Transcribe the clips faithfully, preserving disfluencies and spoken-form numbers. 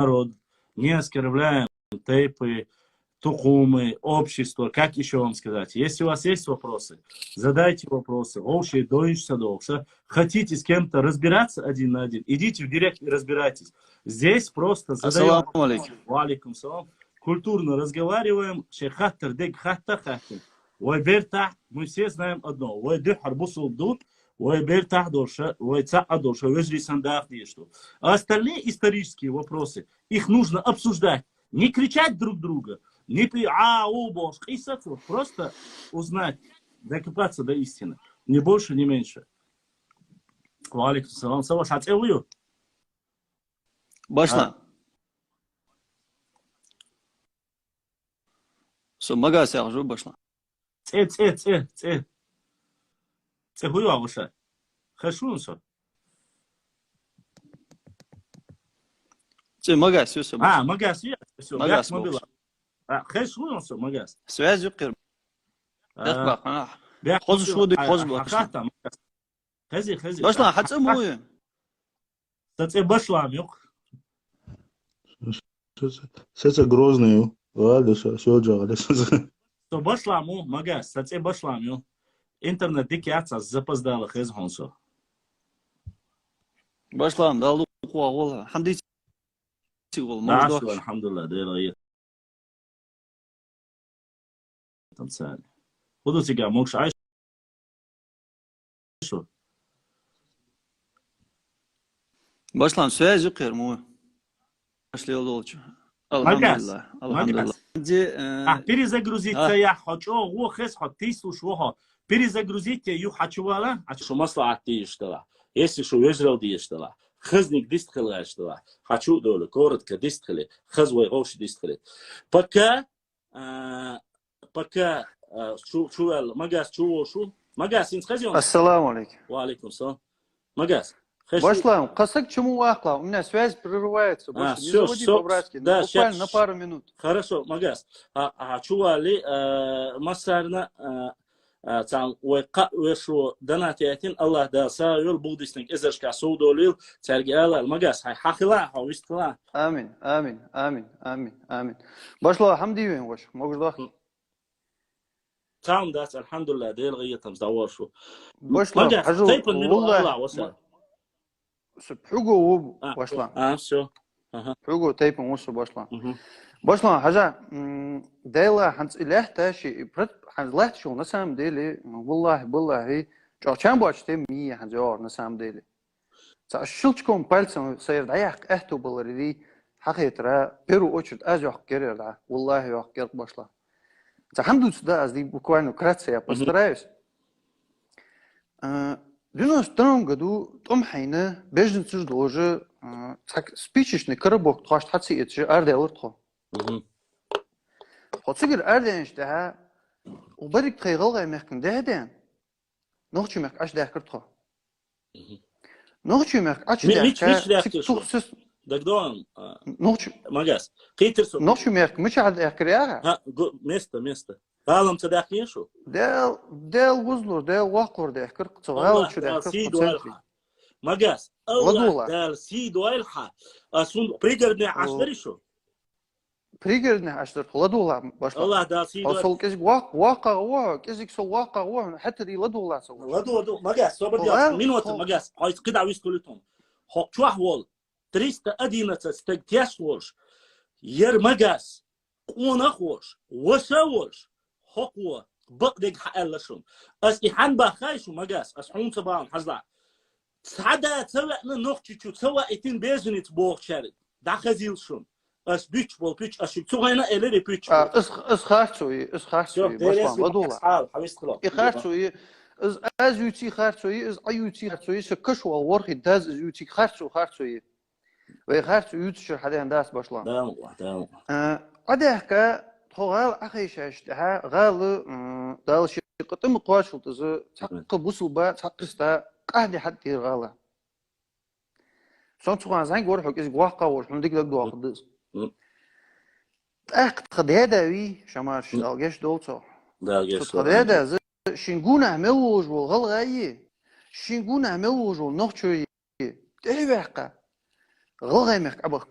народ, не оскорбляем тейпы, тукумы, общество, как еще вам сказать? Если у вас есть вопросы, задайте вопросы. Вообще, дойш садовся. Хотите с кем-то разбираться один на один, идите в директ и разбирайтесь. Здесь просто задаем... Ассаламу алейкум. Ва алейкум салам. Культурно разговариваем. Шейх Хаттер, дег хатта хаттин. Вай бертах, мы все знаем одно. Вай духар бусул дут, вай бертах дорша, вай цаъа дорша, вежри сандах дешту. А остальные исторические вопросы, их нужно обсуждать. Не кричать друг друга, не при... а, о, боже, и с этого просто узнать, докопаться до истины. Ни больше, ни меньше. Ва алейкум салам. Сава шац эвую? Башла. А. Со магас яхжу башла. Цӏе, цӏе, цӏе, цӏе. Цӏе хуй ва гъуша. Хашун со. Цӏе магас ю со. А, магас ю, всё, магас мобила. А, хашун со магас. Связь ю кир. А, бяхба, а. Бяхба. Хоз шуди, а, хоз а, бу. Хата магас. Хази, хази. Башла, а, хацӏа а, муй. Са цӏе башлам юкъ. Са цӏе Грозный ю. Ладно, всё, всё, джагъали. Со башлам у, магас, са цӏе башлам ю. Интернет дик яц, аз запоздало хез хонсо. Башлам, да лукъва гъола. Хамдис гъол, да, мож дохш. Алхамдулилла, дела ет. Танцали. Худу цига могш айш. Башлам, связь ю кир му. Ашлел долчу. Алхамдулилла. Алхамдулилла. Ди, э, а, перезагрузить ца я, хо чо, гъо хес, хо тислуш, гъо хо. Перезагрузить я, ю хачу вала, а шу маслахат диштала. Если шу вежрал диштала. Хызник дист хилгаштала. Хачу доле, коротко дист хиле. Хыз вай гъош дист хиле. Пока А, пока, а, чу, чувал, магас чу вошу. Магас, инс хазион. Ассаламу алейкум. Ва алейкум салам. Магас. Хеш... Башлам, касак чему вахла? У меня связь прерывается. А, больше не всё, заводи всё, по-братски. Да, буквально щас, на пару минут. Хорошо, магас. А, а, чували, а, масарна, а, а, цан вай ка вешу донат ятин, Аллах да са юл бугдисник эзершка саудолил, царги алал, магас, хай хахила, хо вистхила. Амин, амин, амин, амин, амин. Башло, хамди вен вош, могуш дох. Там дац, алхамдулилла, дел гъиятам заваршу. Башло, магас, хажу, тайпан мину валла, Аллах, васа. С-, пхуго ву, а, башло. А, всё. Ага. Пхуго тайпан вусу башло. Мгм. Башло, хажа, м, дела ханц илехта ши, и прат, ханц лехта шул, на самом деле, валлахи, валлахи, чо чам бач тем ми ханц ёр, на самом деле. Ца щелчком пальцем сайр даяк, эхту балари, хахетра, в первую очередь, аз ёх герер да, валлахи, ёх гер башло. Ца хамдуц да, аз ди буквально вкратце я постараюсь. Мгм. А, в девяносто втором году том хайна беженцы же тоже, а, так спичечный коробок тхаш тхаци эт же арделар тхо. Мгм. Хоцигер арденш да, убарик тхайгал гай мехкан деден. Нохчу мехк аш дехкар тхо. Мгм. Нохчу мехк аш дехкар. Мич, мич дехкар тух сис. Дагдон, а, нохчу. Магас. Китер со. Нохчу мехк мич аш дехкар яга. Ха, го-, место, место. Талам ца дехкар шу. Дел, дел гузлур, дел вахлур дехкар. Цо гал чу дехкар. Магас. Аллах дал си дуайлха. А сун пригородный аш дари шу. Пригородный аш дар хула дула башла. Аллах дал си дуай. Сол кизик вак, вака во, кизик сол вака во, хатри ла дула сол. Ла дула, магас, собар дал. Минута, магас. Хай кида вис кулитун. Хок чуах вол. Триста одиннадцать стег тяш волш. Ер магас. Куна хош. Васа волш. Хок во. Бак дег ха алла шум. Ас и хан ба хай шу магас. Ас хун са баан хазла. Цада цава на нохчи чу цава итин безуниц бохчар. Да хазил шум. Ас бич бол пич, ас шик цугайна элери пич. А, ас, ас харцуи, ас харцуи, башла, ладула. Хал, хавис хло. И харцуи, ас, аз юци харцуи, ас аюци харцуи, са каш вал ворхи даз аз юци харцу, харцуи. Вай харцу юци шир хаден дас башла. Да, да. А, адехка, тхо гал ахайшаш, ха, гал, м, дал ши къатым къуашул тазы, цакка бусул ба, цаккиста, къахди хад дир гала. Сон цуган зан гор хок из гуахка вор, хун дик даг дуахдыз. Мгм. Тах тха деда ви, шамар ши, мгм, алгеш долцо. Да, алгеш долцо. Тха деда, зы, шин гунах мел вож вол, гал гайи. Шин гунах мел вож вол, нохчуи. Тевяка. Гал гай мех абах.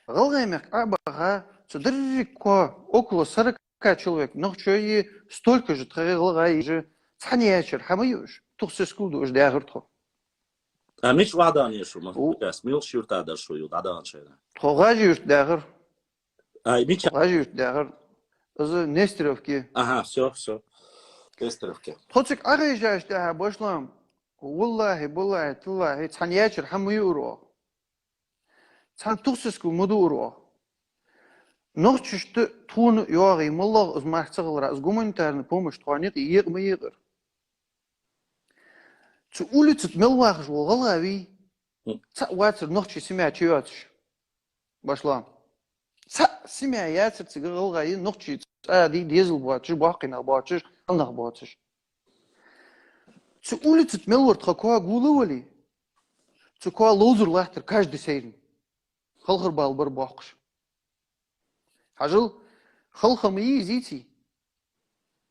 ГӀалгӀай мехка Ӏобаха, цу деррига кхо, около сорока человек нохчий, столько же тха гӀалгӀай же, цхьана яьчар хӀама юаш, тух сискул дуаш дехар тхо. А мич вадан ешу ма? У- Яс, милш юрта даршу ю, дадан шайна. Тхо ГӀажи юрт дехар. Ай, мич. ГӀажи юрт дехар. Из Нестеровки. Ага, все, все. Нестеровки. Тхо цик ӀагӀайжаш тӀехьа башлам. Валлахи, баллахи, таллахи, цхьана яьчар хӀама юар оха. Цхьана тух сискул ма дуар оха. Нохчашта тхона йоагӀий маллагӀа из марх ца гӀалара, из гуманитарный помощь тхона екъ ма екъар. Цу улица тӀа мел вахаш вола гӀалгӀа вий, цхьа вацар нохчий семья чу йоацаш. Башлам. Цхьа семья яцар цига гӀалгӀай, нохчий цӀа дий, дезал боацаш, боккхий нах боацаш, хьал нах боацаш. Цу улица тӀа мел вар тха коа гулавали, цу коа ловзар латтар каждый сайран. Халхар бала бар боккхаш. Хьажал, халха ма йий из ийций.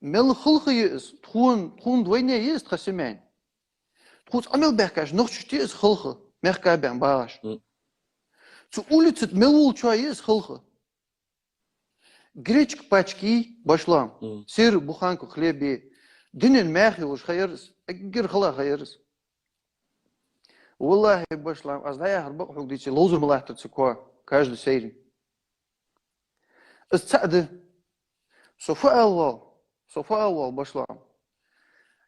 Мел халха я из, тхона, тхона двойне я из тха семьян. Тхоца Ӏомел баьхкаш нохчашта я из халха, мехка баьнна багӀаш. М. Цу улица тӀа мел волчоа я из халха. Гречка пачки башлам, М. сыр, буханку хлебе, динен мах йолаш ха яр из, эггара хала ха яр из. Валлахи, башлам, аз дӀаяхар бакъ хьога дийций, ловзар ма латтар цу коа, каждый сайран. Из цаӀ да. Со фу ала вал, со фу ала вал, башлам.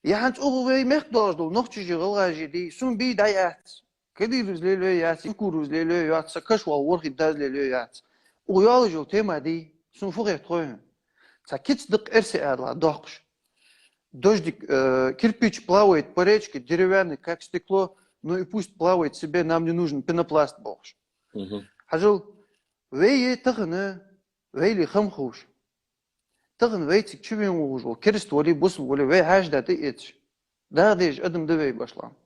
Я хӀанз цӀогӀа вай мехка доагӀаш дола нохчаши гӀалгӀаши дий, сона бий дӀаяц. Кадыровс лелаю яц, Евкуровс лелаю яц, са каш вола ворхӀе дас лелаю яц. Укх йоалаш йола тема дий, сона фу хет хой хьона. Цхьа кица дакъа эрсий адала доккхаш. Дождик, э, кирпич плавает по речке, деревянный, как стекло, ну и пусть плавает себе, нам не нужен пенопласт, бохаш. Мгм. Хьажал, вай е тахан, вайли хам ховш. Тахан вай цига чувен вогӀуш вола, кераста вале, бусалба вале, вай хьаьша да тӀаэцаш. ДагадеӀаш адам да вай, башлам.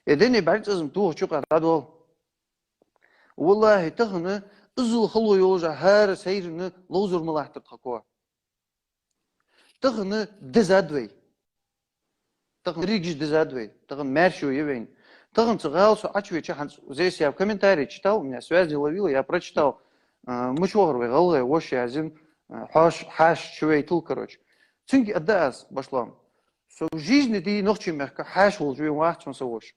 Э, дени бӀарг цӀазам тухачу къа дӀадоал. Валлахи, тахан иззал хало йолаш хӀара сайран ловзар ма латтар тха коа. Тахан дезад вай. Тахан ригиш дезад вай. Тахан маьршо я вайна. Тахан цу гӀала со Ӏочувеча хӀанз, здесь я в комментарии читал, у меня связи ловила, я прочитал. А, мича вахар вай гӀалгӀай воша язйина, а, хьош, хьаьша чувайтал, короче. Цунга аргда аз, башлам. Со в жизни дий нохчий мехка хьаьша волаш вена вац хьона са воша.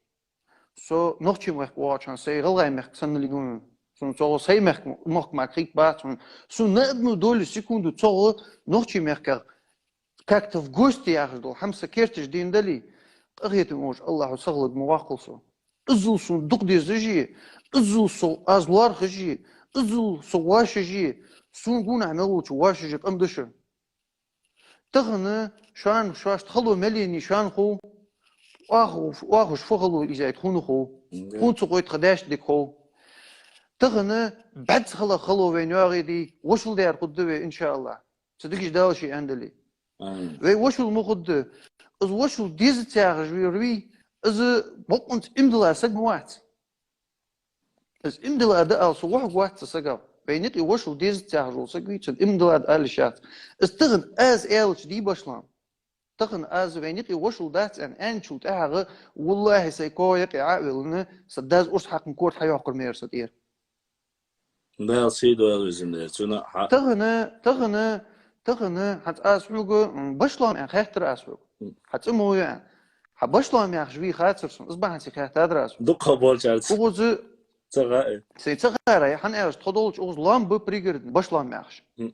Со нохчий мехка воагӀача хана сай гӀалгӀай мехка санна лигун. Сона цогӀа сай мехка, мохк мара хик бац хьона. Сона на одну долю секунду цогӀа нохчий мехка как-то в гости яхаш дола хӀама са керташ дийна дале, къахетам волаш Аллахьо сагӀа лургма ваккхал со. Иззал сона дукха дезаш я, иззал со аз лоархӀаш я, иззал со вошаш я, сона гонахьа мел волча вошаш я къам да шо. Тахан шоана, шоашта хало мел енай шоана хов, оаха, оахаш фу хало ийзай тхона хов. Мгм. Тхона ца хой тха даьшта дика хов. Тахан бӀаьзза хала хало вайна йоагӀий дий, вошал даьр хургда вай, иншааллахь. Цу дикача Дала ше аьннадале. Амин. Вай вошал ма хургда. Из вошал дезац яхаш вер вий, из бокъонца иман дилла саг ма вац. Из иман дилла да ала со вохьаг вац цу сагах. Вайна юкъе вошал дезац яхаш вола саг вий, цунна иман дилла да ала йиш яц. Из тахан аз аьлча дий, башлам. Тахан аз вайна юкъе вошал дац аьнна аьнначул тӀехьагӀа, валлахӀи, сай коа юкъе Ӏо а веллана, са дас урс хьакхна корта хьайоаккхар ма яр са тӀера. Дала сий дойла везан Даьла, цунна хьа- Тахан, тахан, тахан, хӀанз аз хьога, м, башлам аьнна хаьттар аз хьога. М. Хьа цӀи мо я аьнна. Хьа башлам яхаш вий хацар сона, из бахьанца хаьттадар аз хьога. Дукха болчарца. Укхаза ЦаӀ гӀа э. Сай ца гӀара, хӀана аьлча, тхо долча укхаза лоам ба Пригородни, башлам яхаш. Хм.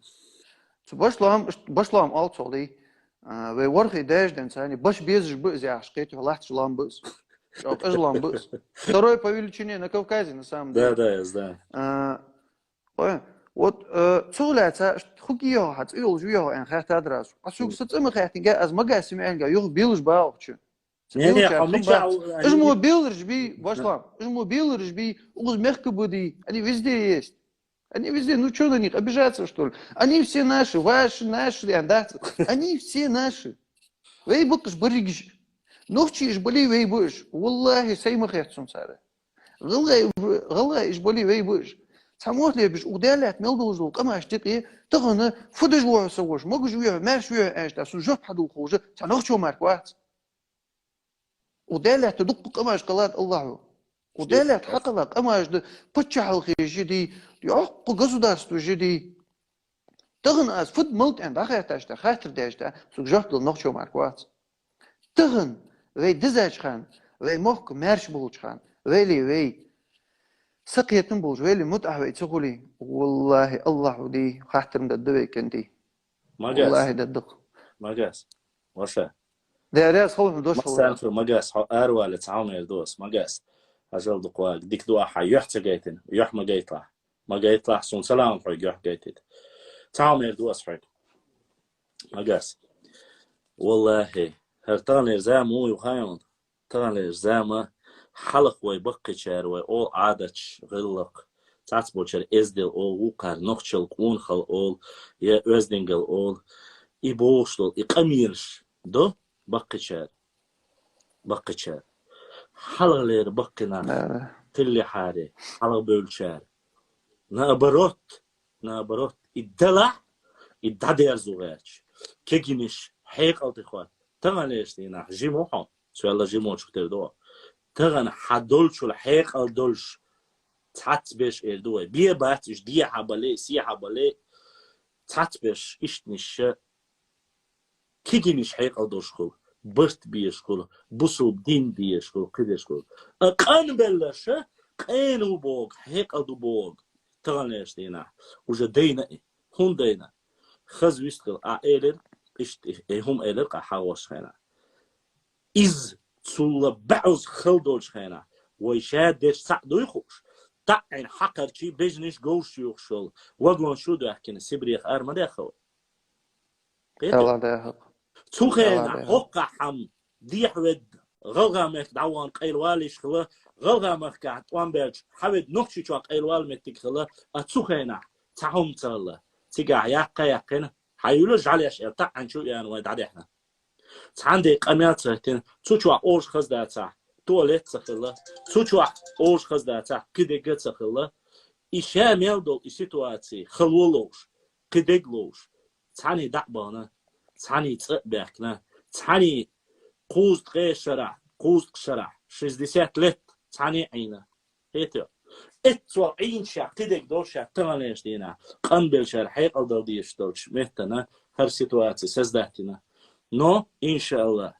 Цу башлам, башлам оал цох дий. А, вай ворхӀе даьша денз царна баш безаш ба из яхаш, кхетий хьо, латташ лоам ба из. ЧӀоагӀа къежа лоам ба из. Второй по величине на Кавказе, на самом деле. Да, да, я знаю. А, ой, вот, э, цо лаьца, хӀуги йоах, хьа цӀи йолаш вий йоах, аьнна хаьттадар аз. Аз хьога са цӀи ма хаьттинге, аз мага симаьнга, юха белаш багӀа чу. Не, не, белча а хам мича бац. Уж мо белараш бий, башлам. Уж мо белараш бий, укхаза мехка ба дий. Они везде есть. Они везде, ну чё на них, обижаться, что ли? Они все наши, ваши, наши, я, да? Они все наши. Вай ба-кх уж берригаш. Нохчий уж бале вай ба уж. Валлахи, сай ма хет сона цар. ГӀалгӀай, гӀалгӀай уж бале вай ба уж. Цхьа мотт лебеш, укх Даьла лаьтта мел долаш дола къамашта юкъе, тахан фу деш ва хьо, са воша, могаш вий хьо, маьрша вий хьо аьнна, сона жоп хьадувла ховш цхьа нохчо мара вац. Укх Даьла лаьтта дукха къамаш кхеллад Аллахьо. Кху Делет хьакъала къамаш да, паччахьалкхе жи ди, йоккху государство жи ди. Тахан аз фуд малтӀен дӀахаьтташ да, хаттар деш да, цуг жоп дала нохчо мара вац. Тахан вай дизачхан, вай мохк мерш болчхан, вайли вай сакхетам болч, вайли мутӀахь вай ца хули, валлахи, Аллаху ди, хаттарм дадда вай кенди. Магас. Валлахи даддах. Магас. Ваша. Дерес холм дош Массан холм. Фу, Магас, хо арвале цаумер дос, Магас. Ажал дукваг, дик дуа ха, йох цагайтин, йох магайтла. Магайтла, сун салам хой, йох гайтит. Цаумер дос хой. Магас. Валлахи, хар тагнер зама у юхайон. Тагнер зама халах вай баккхичар вай ол адатч гъиллах. Цац бочар эздел ол вукар нохчал къунхал ол, я оздингал ол. И болштол, и къамирш до баккхичар. Баккхичар. Халалер баккхина. Да, да. Тилли хари, халал бөлчар. Наоборот, наоборот, и дала, и дадерзу герч. Кегиниш, хьекъал тихват. Таган леш дина, жимо хо. Суяла жимо чуктер до. Таган хадолчул хьекъал долш. Цац беш эр дуай. Бие бац, иш дие хабале, сие хабале. Цац беш, иштниша. Кигиниш хьекъал дошхул, барт биешхул, бусул дин биешхул, кидешхул. А къан беллаша, къен у бог, хьекъал ду бог. Таган леш дина. Уже дейна и. Хун дейна. Хаз вистхил а элер, ишт э хум элер ка хагош хена. Из цулла бауз хал долч хена. Вай ша деш са дуй хуш. Та эн хакарчи бежниш гош юхшул. Вагон шу дахкина Сибрех арма дехал. Ала да. Цу хена хокка хам дихвед гъалгъа мехк даван къайлвалиш хла, гъалгъа мехка тӀван белч хавед нохчичва къайлвал меттик хла, а цу хена цахум цалла. Цига якка яккена, хаюла жаляш эл та анчу ян вай дадехна. Цанде къамял цахтин, цучва ож хаздаца, туалет цахла, цучва ож хаздаца, кидега цахла. И ша мел дол и ситуации, халволош, кидег лош. Цани дабана, цани цӀа бяхна, цани кузд къешара, кузд шара, шестьдесят лет, цани айна. Хетё. Эцо инша кидег доша таган леш дина. Къан белшар хьекъал дал диш долч меттана, хар ситуация создатина. Но, иншалла,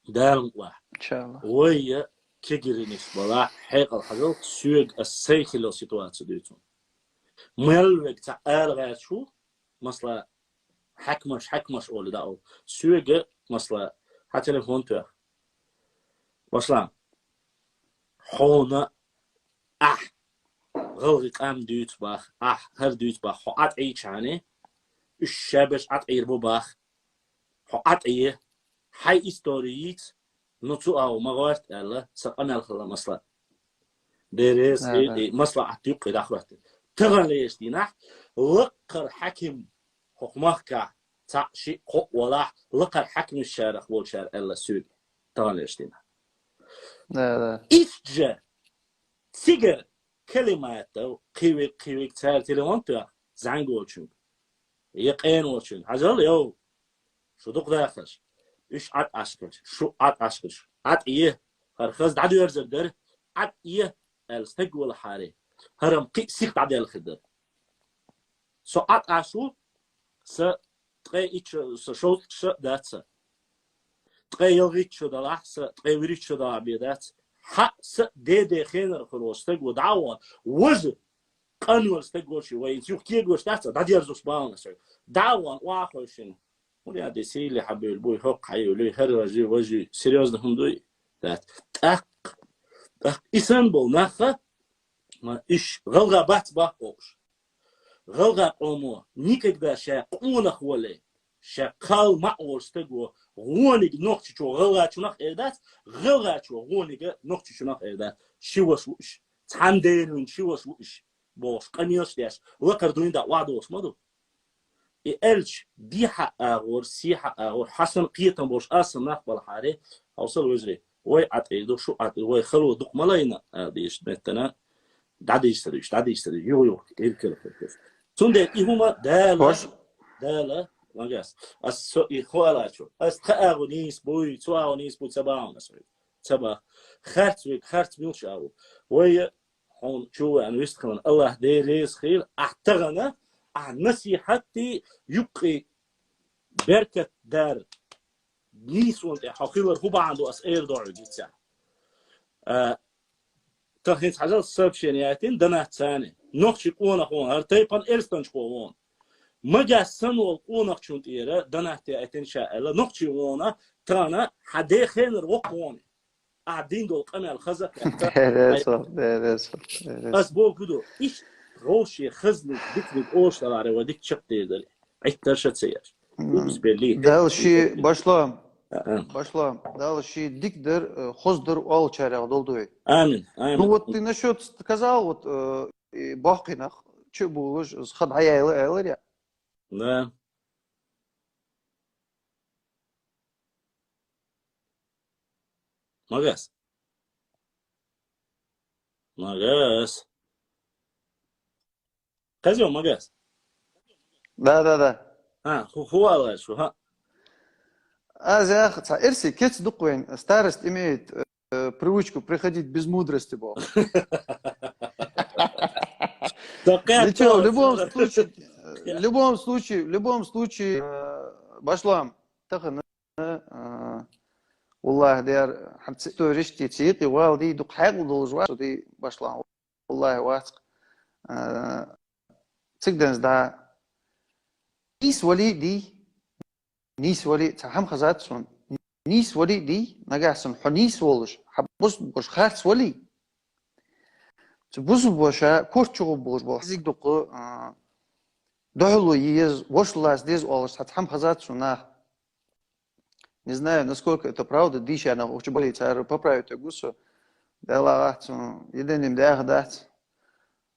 далла. Иншалла. Вайя кегириниш бала хьекъал хажал, суег а сай хило ситуация дуйцун. Мел век ца алгачу, масла, хакмаш, хакмаш оли да ол. Суега, масла, ха телефон тё. Масла, хона, ах, гъалгъи къам дуйц бах, ах, хар дуйц бах, хо атӀи чани, уш шабеш атӀир бу бах, хо атӀи, хай историйц, ну цу ау магъарт аьлла, са къамял хала масла. Дерес, Да, э, да. э, масла ат юкъи дахват. Таган леш динах, лаккар хаким, хукмахка, ца ши хо валах, лаккар хаким шарах волчар аьлла суг. Таган леш динах. Да, да. Исча, цигар, калимата, кивик, кивик, цар телефон тё, занг волчунг. Я къен волчунг. Хажал, йо, шу дукъ дахаш. Уш атӀ ашкаш, шу атӀ ашкаш. АтӀ е, хар хаз дадуерзер дер, атӀ е, эл стег вала хари. Харам кхи сих дадел хидер. Со атӀ ашу, са ткъе ич, са шост ша даца. Ткъе ялгъич шу далах, са ткъе вирич шу дала бедац. Ха са деде хенер хурос стег ва даван. Вож къанвал стег воши, вай инсюх кег вош даца, дадерзус баун асой. Даван, ва хойшин. Уря де сили хабюл буй, хок хаюлюй, хар важи, важи, серьёзно хум дуй. Так, так, так, исан бол, наха, ма иш, гъалгъа бац бах къош. Гъалгъа къомо, никогда ша къонах вале, ша кал ма ол стего, гъониг нохчичо гъалгъачунах эрдац, гъалгъачо гъонига нохчичунах эрдац. Шиваш вуш, цхьан дерун шиваш вуш. Бош, къамийлаш деш, лакар дуйнда ва дош ма ду. И элч, дихьа агъор, сихьа агъор, хьасан кхетан бош асан нах балхаре, хавсал везре, вай атӀир ду, шу атӀир, вай халу дукъ малайна, а, диш меттана, дадиш садиш, дадиш садиш, юг юг, ир кир кир кир. Цунде и хума дала, Хош. Дала, магас. Ас со и хуалачу. Ас тха агъу нис буй, цу агъу нис буй, цабаун ас. ца бах. Харц вег, харц милча агӀу. Вай, хьона чу ваьнна вистхилан, Аллах Дела реза хила, ахь тахана, ахь насихьатти юккъе беркат дар. Нийсван тӀе хьо хилар хӀу бахьан ду ас эр доӀу диця. А, Та хӀинца хьажал сообщение яйтина, донат цани. Нохчи къонах вон, хӀара тайпан эрстанчхо вон. Магас санна вол къонахчун тӀера донат яйтина ша аьлла, нохчи вона, тана хьа де хенар вокх вон. А дин дол къамел хаза. Дересо, дересо, дересо. Ас бо гудо, иш гӀоши хазник, битник ош таларе ва дик чакх дедали. Иттар ша цеяш. Убс белли. Дал ши башло. А-а. Башло. Дал ши дик дар, э, хоз дар ол чаряг долдуй. Амин, амин. Ну вот ты насчёт сказал, вот, э, и бахкинах, чё булуш, с хад аяйла, аяйла, я? Да. Магас. Магас. Казё, Магас. Да, да, да. А, ху-, хуала шу, ха. А, зях, ца, эрси, кец дуквен, старость имеет, э, привычку приходить без мудрости, бо. Ничего, в любом случае, э, в любом случае, в любом случае, э, башлам. Тахан, э, валлахи, дер, хьарци то риштти цикъи вал ди, дук хьекъ долж ва, ди башлам. Валлахи, вацк. Э, цигденз да. Ис вали ди, нийс вали, ца хӀама хазад сун. Нийс вали ди, нагахь сан хьо нийс волуш, хьа бус бош харц вали. Цу бус боша, корт чугӀу бош бо. Зиг дукъу, а, дохьулу ез, вошлас дез олуш, ца хӀама хазад сун нах. Не знаю, насколько это правда, дийша нах ухчу бали цар поправить гусу. Дала гӀат сун, еденим даха дац.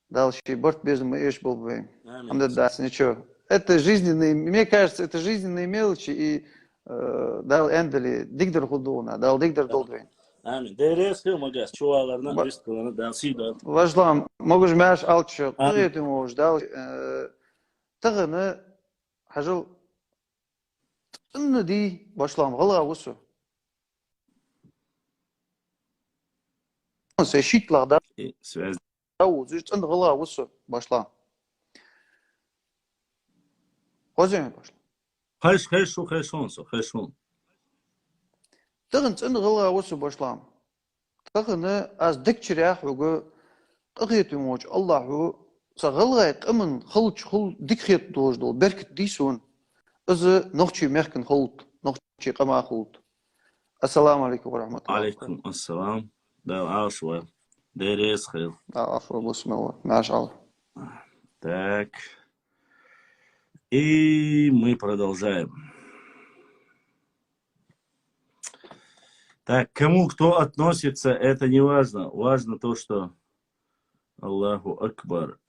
Дал ши барт безам ма эш болбай. Амин. Хьамда дац, ничего. Это жизненные, мне кажется, это жизненные мелочи, и, э, Дал эндали дигдар худуна, Дал дигдар долдвей. Амин. Дерес хил Магас, чуваларна, висткаларна, Дал сида. Важлам, могуш мяш алча, амин. Къыгъетим уж, Дал, э, тагана, хьажал, цӀинна ди, башлам, гӀалгӀа вусу. Се шитлах да. И связь. Ау, зуж цӀинна гӀалгӀа вусу, башлам. Хозин башлам. Хеш, хешу, хешун со, хешун. Таган цӀинна гӀалгӀа вусу, башлам. Тахана аз дагчиряхь вуга, къахетамочу Аллахьу, ца гӀалгӀай къаман халча хул дика хет долуш долу беркат дий суна. Иза нохчий мехкан хулт, нохчий къама хулт. Ассаламу алейкум ва рахматуллахи. Алейкум ассалам. Да, алш вай. Дерес хил. Да, афу, бусмилла. Машалла. Так. И мы продолжаем. Так, кому кто относится, это не важно. Важно то, что Аллаху Акбар.